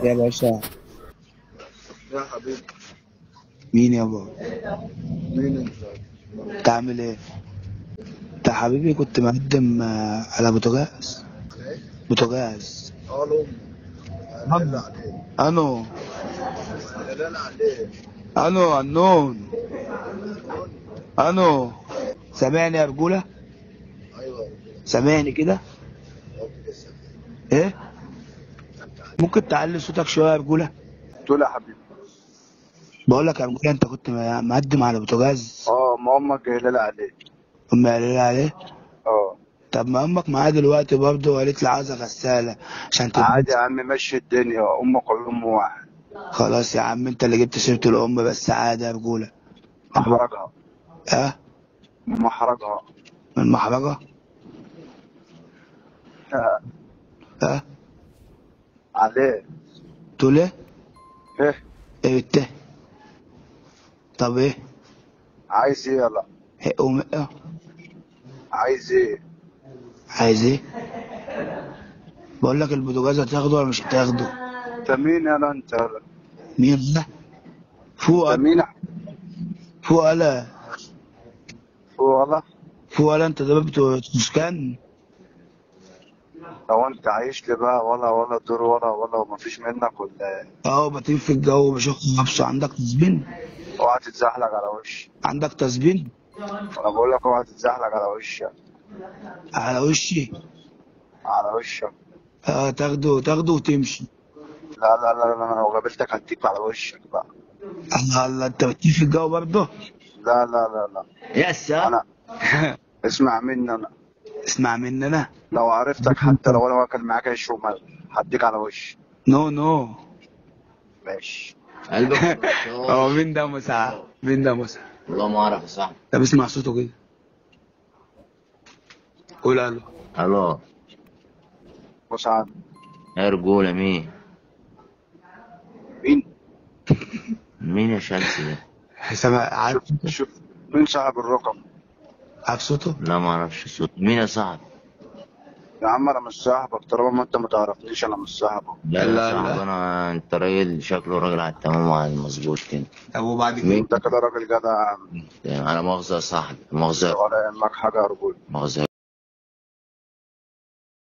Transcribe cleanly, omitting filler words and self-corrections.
يا باشا. يا حبيبي. مين يا بابا؟ مين انت؟ انت عامل ايه؟ انت حبيبي كنت مقدم على بوتاجاز. على ايه؟ بوتاجاز. اه الام. لا عليك. انو لا عليك. انو انون انو. سامعني يا رجوله؟ ايوه سامعني كده؟ ايه؟ ممكن تعلي صوتك شوية يا رجوله؟ تقول يا حبيبي. بقول لك يا رجوله، انت كنت مقدم على بوتاجاز. اه ما امك قايله لي عليه. امي قايله لي عليه؟ اه. طب ما امك معايا دلوقتي برضه وقالت لي عايزه غسالة عشان تبقى. عادي يا عم، مشي الدنيا، امك والام واحد. خلاص يا عم، انت اللي جبت سيره الام، بس عادي يا رجوله. محرجها. اه محرجها. من محرجه؟ اه. اه عليه. تقول ايه؟ ايه؟ ايه الته؟ طب ايه؟ عايز ايه يلا؟ حق ومقه. عايز ايه؟ عايز ايه؟ بقول لك البوتاجاز هتاخده ولا مش هتاخده؟ انت مين يلا انت يلا؟ مين ده؟ فوق. انت مين؟ فوق الا. فوق والله. فوق الا. انت ده بتسكن؟ لو انت عايش لي بقى ولا دور ولا ومفيش منك ولا ايه؟ اه بطير في الجو بشوف نفسه. عندك تسبين؟ اوعى تتزحلق على وشي. عندك تسبين؟ انا بقول لك اوعى تتزحلق على وشك. على وشي؟ على وشك. اه تاخده وتمشي. لا لا لا لا، انا لو قابلتك هديك على وشك بقى. الله الله، انت بتطير في الجو برضه؟ لا لا لا لا. يا سلام. انا اسمع مني انا. اسمع مني انا. لو عرفتك حتى لو انا واكل معاك عيش وملح هديك على وشي. no no. ماشي. قلبك. هو مين ده مسعد؟ مين ده مسعد؟ والله ما اعرف يا صاحبي. طب اسمع صوته كده. قول الو. الو مسعد. يا رجوله. مين؟ مين؟ مين يا شمسي ده؟ سامع؟ عارف؟ شوف مين صاحب الرقم. عارف صوته؟ لا ما اعرفش صوته. مين يا صاحبي؟ يا عم انا مش صاحبك، طالما ما انت ما تعرفنيش انا مش صاحبك. لا لا، لا صاحبي لا. انا، انت راجل شكله راجل على التمام وعلى المظبوط كده. طب وبعد كده؟ مين؟ انت كده راجل جدع يا عم. على مؤاخذة يا صاحبي، مؤاخذة. ولا يهمك حاجة يا رجوله. مؤاخذة.